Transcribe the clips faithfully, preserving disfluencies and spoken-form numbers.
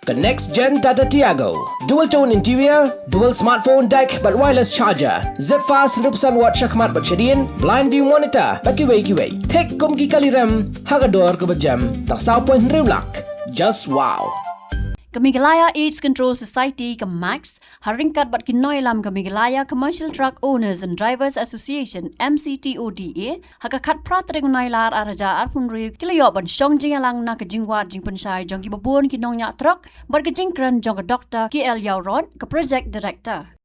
Ka next gen Tata Tiago. Dual tone interior, dual smartphone deck bad wireless charger. Zip fast hynriewphew san watt shakhmat bad shadien, blind view monitor bad kiwei kiwei. Thik kum ki kali rem ha ka dor kaba jem, tang saw point hynriew lak. Just wow. Ka Meghalaya AIDS Control Society, ka MACS, ha ryngkat bad ki nongïalam ka Meghalaya Commercial Truck Owners and Drivers Association, M C T O D A, ha ka khatphra tarik u Nailar arhajar arphew hynriew ki la ïoh ban shong jingïalang na ka jingwad jingpynshai jong kiba bun ki nongñiah trok bad ka jingkren jong ka Doktor K L Ïawrot, ka Project Director.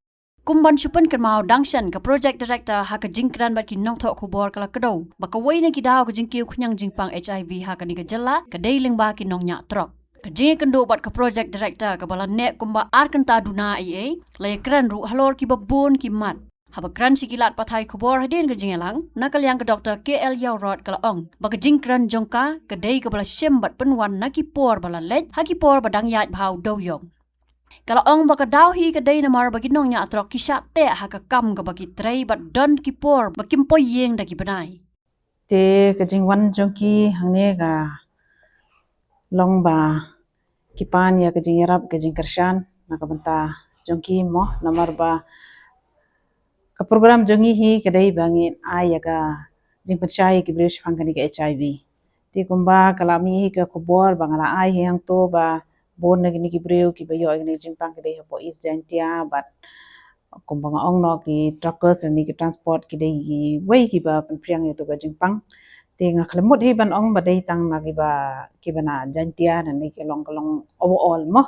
Kum ban shu pynkynmaw dang shen, ka Project Director ha ka jingkren bad ki nongthoh khubor ka la kdew ba kawei na ki daw ka jingkiew khñiang jingpang H I V ha kane ka jylla ka dei lyngba ki nongñiah trok. Ka jingïakynduh bad ka Project Director kaba la neh kumba ar kynta duna eiei, la ïakren ruh halor kiba bun ki mat. Haba kren sha ki lad pathai khubor hadien ka jingïalang, na ka liang ka Doktor K L Ïawrot ka la ong ba ka jingkren jong ka ka dei kaba la shim bad pynwan na ki por ba la leit ha ki por ba dang ïaid bha u dewïong. Ka la ong ba ka daw hi ka dei namar ba ki nongñiah trok ki shah teh ha ka kam kaba ki trei bad don ki por ba kim poi ïing da ki bnai. Te ka jingwan jong ki hangne ka long ba ki pan ïa ka jingïarap ka jingkyrshan na ka bynta jong ki mo, namar ba ka program jong ngi hi ka dei ba ngin ai ïa ka jingpynshai ïa ki briew shaphang kane ka H I V. Te kumba ka la mih hi ka khubor ba nga la ai hi hangto ba bun na kine ki briew kiba ïoh ïa kane ka jingpang ki dei hapoh East Jaintia, bad kumba nga ong noh, ki truckers lane ki transport ki dei kiwei kiba pynphriang ïa kato ka jingpang. Te nga khlem mut hi ban ong ba dei tang na kiba, kiba na Jaintia, na ne ki long, ka long overall mo.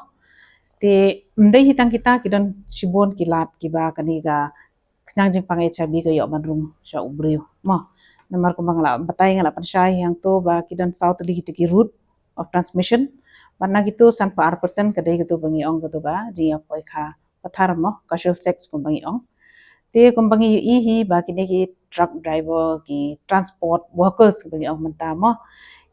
Te ym dei hi tang kita, ki don shibun ki lad kiba kane ka khñiang jingpang H I V ka ïoh ban rung sha u briew mo. Namar kumba nga la batai, nga la pynshai hi hangto ba ki don saw tylli kita ki route of transmission. Bad na kito sanphew ar percent ka dei kato ba ngi ong kato ka jingïapoi kha pathar mo, casual sex kumba ngi ong. Te kumba ngi ïohi hi ba kine ki truck driver, ki transport workers kumba ngi ong mynta mo,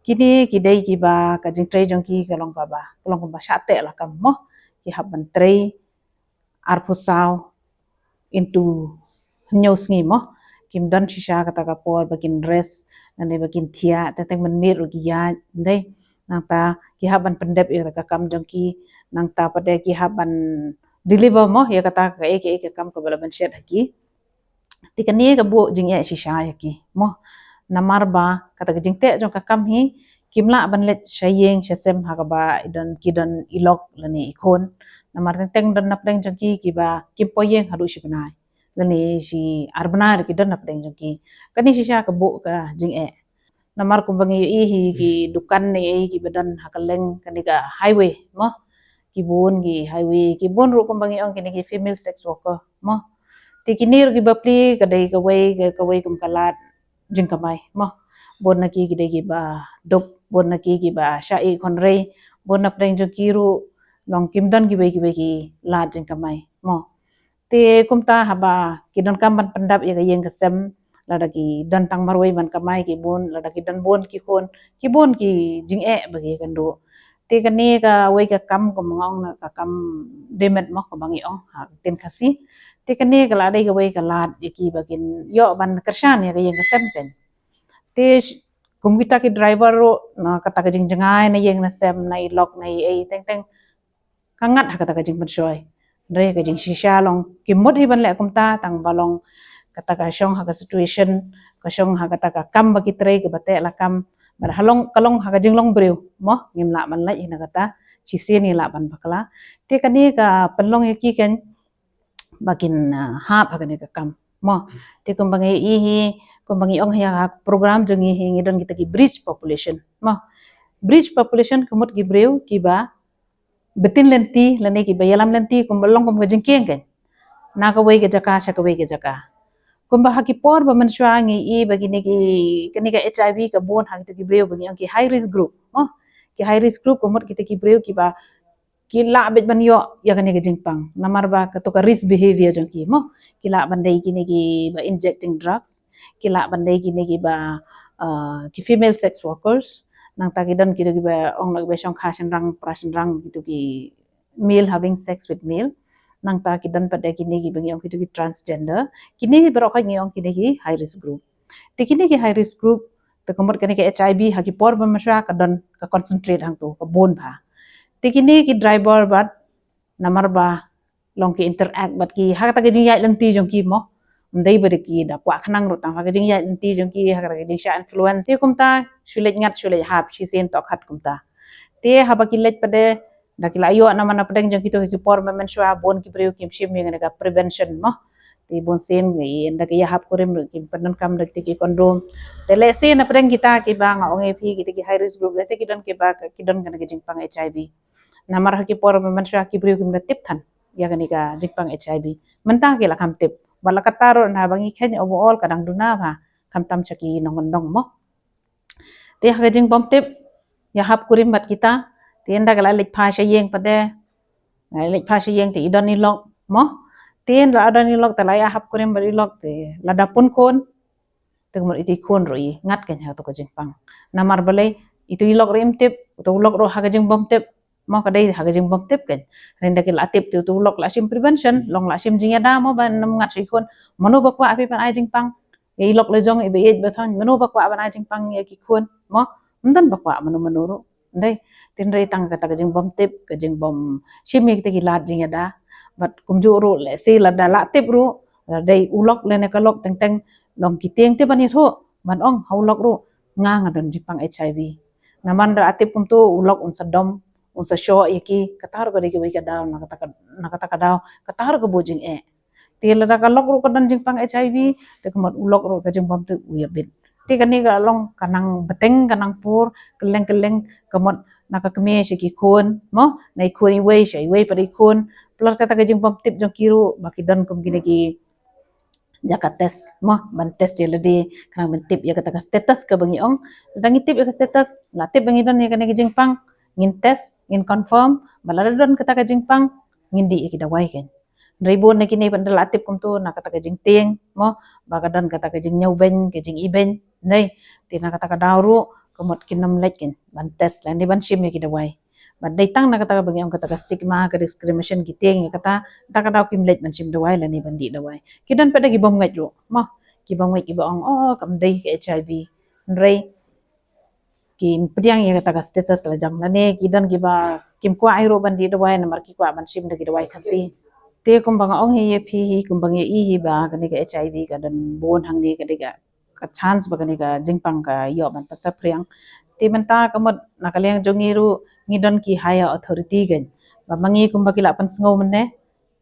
kine ki dei kiba ka jingtrei jong ki ka long kaba, ka long kaba shah teh lakam mo. Ki hap ban trei arphew saw into hynñiew sngi mo. Kim don shisha kata ka por ba kin rest, lane ba kin thiah, teng teng mynmiet ruh ki ïaid, ym dei. Nangta ki hap ban pyndep ïa kata ka kam jong ki, nangta pat de ki hap ban deliver mo ïa kata kaei kaei ka kam kaba la ban shet ha ki. Te kane ka buh jingeh shisha ïa ki mo. Namar ba kata ka jingteh jong ka kam hi, kim lah ban leit sha ïing sha sem ha kaba i don, ki don i lok lane i khun. Namar teng teng don na pdeng jong ki kiba kim poi ïing haduh shi bnai, lane shi ar bnai ruh ki don na pdeng jong ki. Kane shisha ka buh ka jingeh. Namar kumba ngi ïohi hi ki dukan ne ei kiba don ha kylleng kane ka highway mo, ki bun ki highway, ki bun ruh kumba ngi ong kine ki female sex worker mo. Te kine ruh kiba plie ka dei kawei, ka, kawei kum ka lad jingkamai mo. Bun na ki ki dei kiba duk, bun na ki kiba shah ïeh khonrei, bun na pdeng jong ki ruh long kim don kiwei kiwei ki lad jingkamai mo. Te kumta haba ki donkam ban pyndap ïa ka ïing ka sem, lada ki don tang marwei ban kamai ki bun, lada ki don bun ki khun, ki bun ki jingeh ba ki kynduh. Te kane kawei ka kam kumba nga ong na ka kam demet mo kumba ngi ong ha ktien Khasi. Te kane ka la dei kawei ka lad ïa ki ba kin ïoh ban kyrshan ïa ka ïing ka sem ken. Te sh-, kum kita ki driver ruh, na kata ka jingjngai na ïing na sem, na i lok na i ei, teng teng ka ngat ha kata ka jingpynshoi. Hynrei ka jingshisha long kim mut hi ban leh kumta, tang ba long kata ka shong ha ka situation, ka shong ha kata ka kam ba ki trei kaba teh lakam, bad ha long, ka long ha ka jinglong briew mo, ngim lah ban leh hi na kata, shisien ngi lah ban bakla. Te kane ka pynlong ïa ki ken ba kin, ah, hap ha kane ka kam mo. Te kumba ngi ïohi hi, kumba ngi ong hi ha program jong ngi hi, ngi don kita ki bridge population mo. Bridge population ka mut ki briew kiba btin lynti lane kiba ïalam lynti kumba long kum ka jingkieng ken, na kawei ka jaka sha kawei ka jaka. Kumba ha ki por ba mynshuwa ngi ïohi ba kine ki, kane ka H I V ka bun ha kita ki briew ba ngi ong ki high risk group mo. Ki high risk group ka mut kita ki briew kiba ki lah beit ban ïoh ïa kane ka jingpang namar ba kato ka risk behavior jong ki mo. Ki lah ban dei kine kiba injecting drugs, ki lah ban dei kine kiba, ah, ki female sex workers, nangta ki don kito kiba ong na kiba shongkha shynrang para shynrang, kito ki male having sex with male, nangta ki don pat de kine kiba ngi ong kito ki transgender. Kine baroh ka ngi ong kine ki high risk group. Te kine ki high risk group, te ka mut kane ka H I V ha ki por ba mynshuwa ka don, ka concentrate hangto, ka bun bha. Te kine ki driver bad namar ba long ki interact bad ki ha kata ka jingïaid lynti jong ki mo. Ym dei ba da ki da kwah khnang ruh tang ha ka jingïaid lynti jong ki ha kata ka jingshah influence. Te kumta shu leit ngat shu leit hap shisien tohkhat kumta. Te haba ki leit pat de da ki la ïoh namar na pdeng jong kito ki por mynshwa bun ki briew kim shim ïa kane ka prevention mo. Te bun sien ïa da ki ïa hap kurim ruh kim pyndonkam da ki condom. Te lehse na pdeng kita kiba nga ong ïa phi kita ki high risk group lehse ki don kiba ki don kane ka jingpang HIV. Namar ha ki por mynshwa ki briew kim da tip than ïa kane ka jingpang HIV. Mynta ki la kham tip. Bad la katta ruh na ba ngi kheiñ overall ka dang duna bha khamtam sha ki nongkyndong mo. Te ha ka jingbym tip ïa hap kurim bad kita. Te ynda ka la leit pha sha ïing pat de. Leit pha sha ïing te i don i lok mo. Te ynda la don i lok te la ïa hap kurim bad i lok te lada pun khun. Te kumno iti khun ruh i ngat keiñ ha to ka jingpang. Namar balei ito i lok ruh im tip, uto u lok ruh ha ka jingbym tip. Mo ka dei ha ka jingbym tip keiñ. Hynda ki la tip te uto u lok la shim prevention, long la shim jingïada mo ban ym ngat sha i khun. Mano ba kwah phi ban ai jingpang. Ïa i lok la jong iba ïeit ba thon, mano ba kwah ban ai jingpang ïa ki khun. Mo ym don ba kwah mano mano ruh. Ndei, tynrai tang kata ka jingbym tip, ka jingbym shim ïa kita ki lad jingïada. Bad kumjuh ruh lehse lada la tip ruh, la dei u lok lane ka lok teng teng long ki tieng te ban ïathuh, ban ong ha u lok ruh nga nga don jingpang HIV. Namar da la tip kumto u lok un sa dom, un sa shoh ïa ki, kata ruh ka dei kiwei ka daw, na kata ka, na kata ka daw, kata ruh ka bun jingeh. Te lada ka lok ruh ka don jingpang HIV, te ka mut u lok ruh ka jingbym tip u ïa bit. Te kane ka long ka nang bteng ka nang pur, kylleng kylleng ka mut na ka kmie sha ki khun, mo, na i khun iwei sha iwei pat i khun. Plus kata ka jingbym tip jong ki ruh ba ki don kum kine ki jaka test, mo, ban test ïa lade, khnang ban tip ïa kata ka status kaba ngi ong. Lada ngi tip ïa ka status, la tip ba ngi don ïa kane ka jingpang, ngin test, ngin confirm, ba lada don kata ka jingpang, ngin dih ïa ki dawai keiñ. Hynrei bun na kine pat da la tip kumto na kata ka jingtieng, mo, ba ka don kata ka jingñiewbeiñ, ka jingibeiñ, ndei, te na kata ka daw ruh, ka mut kin ym leit keiñ, ban test lane ban shim ïa ki dawai. Bad dei tang na kata kaba ngi ong kata ka stigma, ka discrimination ki tieng ïa kata, kata ka daw kim leit ban shim dawai lane ban dih dawai. Ki don pat da ki bym ngeit ruh, mo, ki bym ngeit kiba ong, oh, kam dei ka HIV. Hynrei kim pdiang ïa kata ka status la jong lane ki don kiba kim kwah ei ruh ban dih dawai namar ki kwah ban shim da ki dawai Khasi. Te kumba nga ong hi ïa phi hi kumba ngi ïohi hi ba kane ka HIV ka don bun hangne ka dei ka, ka chance ba kane ka jingpang ka ïoh ban pynsaphriang. Te mynta ka mut na ka liang jong ngi ruh ngi don ki higher authority keiñ. Ba ma ngi kumba ki la pynsngew mynne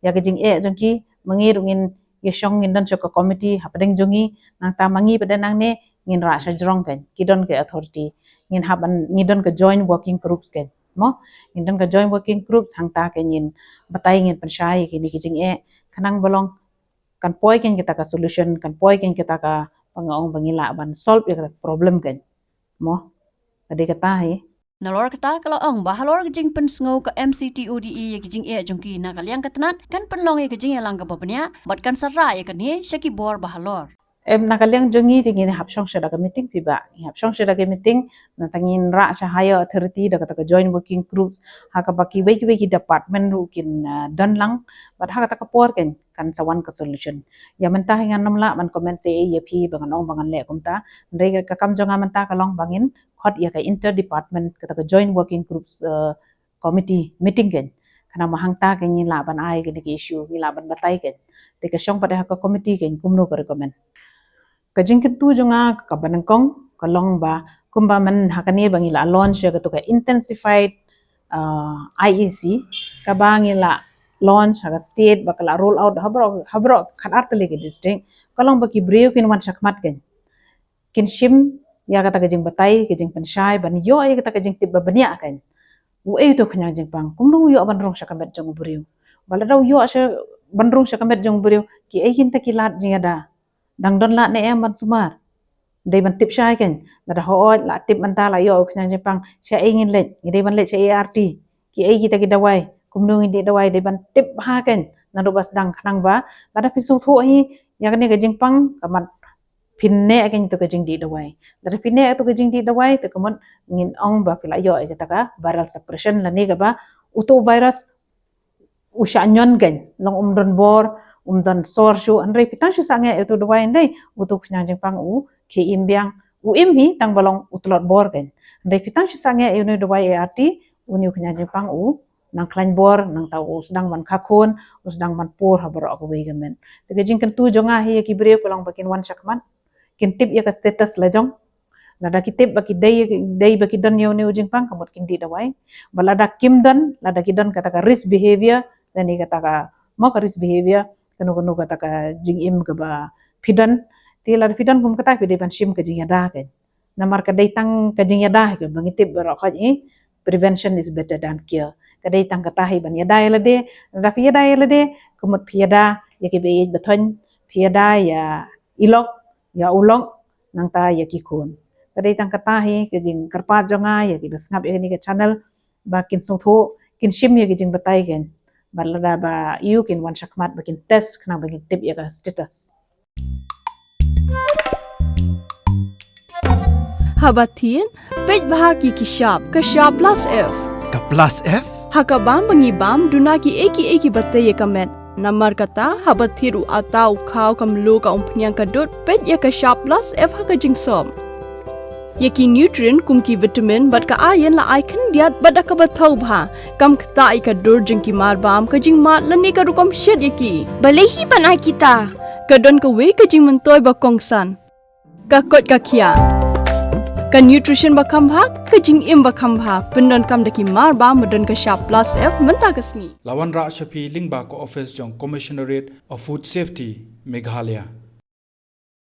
ïa ka jingeh jong ki, ma ngi ruh ngin ïa shong ngin don sha ka committee hapdeng jong ngi, nangta ma ngi pat de nangne ngin rah sha jrong keiñ, ki don ka authority. Ngin hap ban, ngi don ka joint working groups keiñ. Mo, ngin don ka joint working groups hangta keiñ ngin batai ngin pynshai ïa kine ki jingeh. Khnang ba long kan poi keiñ kita ka solution, kan poi keiñ kita ka ba nga ong ba ngi lah ban solve ïa ka problem keiñ. Mo, ka dei kata hi. Nalor kata ka la ong ba halor ka jingpynsngew ka MCTODA ïa ki jingeh jong ki na ka liang ka tnat kan pynlong ïa ka jingïalang kaba bniah bad kan sa rah ïa kane sha ki bor ba halor. Em, na ka liang jong ngi te ngin hap shong sha da ka meeting phi ba. Ngi hap shong sha da ka meeting, nangta ngin rah sha higher authority da kata ka joint working groups, ha kaba kiwei kiwei ki department ruh kin, ah, don lang, bad ha kata ka por keiñ kan sa wan ka solution. Ïa mynta hi ngan ym lah ban comment seh ïa phi ba ngan ong ba ngan leh kumta. Hynrei ka kam jong nga mynta ka long ba ngin khot ïa ka inter department, kata ka joint working groups, eh, committee meeting keiñ. Khnang ba hangta keiñ ngi lah ban ai kine ki issue, ngi lah ban batai keiñ. Te ka shong pat ha ka committee keiñ kumno ka recommend. Ka jingkyntu jong nga kaba nyngkong ka long ba kumba mynta ha kane ba ngi la launch ïa katu ka intensified, ah, IEC, kaba ngi la launch ha ka state ba ka la roll out ha baroh, ha baroh khatar tylli ki district, ka long ba ki briew kin wan shakhmat keiñ. Kin shim ïa kata ka jingbatai, ka jingpynshai, ban ïoh ïa kata ka jingtip ba bniah keiñ. Uei uto u khñiang jingpang, kumno u ïoh ban rung sha ka met jong u briew. Ba lada u ïoh sha, ban rung sha ka met jong u briew, kiei kita ki lad jingïada. Dang don lad ne em ban sumar. Dei ban tip shai keiñ, lada hooid la tip mynta la ïoh u khñiang jingpang, shaei ngin leit, ngi dei ban leit sha ART. Kiei kita ki dawai, kumno ngin dih dawai, dei ban tip bha keiñ, naduh ba sdang khnang ba, lada phi sngewthuh hi, ïa kane ka jingpang, ka mut phin neh keiñ ïa tu ka jingdih dawai. Lada phi neh ïa tu ka jingdih dawai, te ka mut ngin ong ba phi la ïoh ïa kata ka viral suppression lane kaba uto u virus u shah ñion keiñ, long um don bor, um don sor shuh, hynrei phi tang shu sangeh ïa uto u dawai ndei, uto u khñiang jingpang u khie im biang, u im hi tang ba long u tlot bor keiñ. Hynrei phi tang shu sangeh ïa une u dawai ART, Une u khñiang jingpang u nang khlaiñ bor, nangta u sdang ban kha khun, u sdang ban pur ha baroh kawei ka met. Te ka jingkyntu jong nga hi ïa ki briew, ka long ba kin wan shakhmat, kin tip ïa ka status la jong. Lada ki tip ba ki dei, dei ba ki don ïa une u jingpang, ka mut kin dih dawai. Bad lada kim don, lada ki don kata ka risk behavior, lane kata ka, mo, ka risk behavior, kano kano kata ka jingim kaba phi don. Te lada phi don kum kata, phi dei ban shim ka jingïada ka. Namar ka dei tang ka jingïada hi, kaba ngi tip baroh khoit hi, prevention is better than cure. Ka dei tang kata hi ban ïada ïa lade. Lada phi ïada ïa lade, ka mut phi ïada ïa ki ba ïeit ba thoiñ, phi ïada ïa i lok, ïa u lok, nangta ïa ki khun. Ka dei tang kata hi ka jingkyrpad jong nga ïa ki ba sngap ïa kane ka channel, ba kin sngewthuh, kin shim ïa ki jingbatai kein. Bad lada ba ïoh, kin wan shakhmat ba kin test, khnang ba kin tip ïa ka status. Haba thied, peit bha ïa ki shap, ka shap plus F. Ka plus F? Ha ka bam ba ngi bam, duna kiei kiei kiba tei ïa ka met. Namar kata, haba thied u atta, u khaw, ka mluh, ka umphniang, ka dud, peit ïa ka shap plus F ha ka jingsop. Ïa ki nutrient kum ki vitamin bad ka iron la ai khyndiat bad da kaba thaw bha. Kam ktah ïa ka dur jong ki marbam, ka jingmad lane ka rukom shet ïa ki. Balei hi ban ai kita? Ka don kawei ka jingmyntoi ba kongsan. Ka koit ka khiah. Ka nutrition ba kham bha, ka jingim ba kham bha. Pyndonkam da ki marbam ba don ka shap plus F mynta ka sngi. La wanrah sha phi lyngba ka office jong Commissionerate of Food Safety, Meghalaya.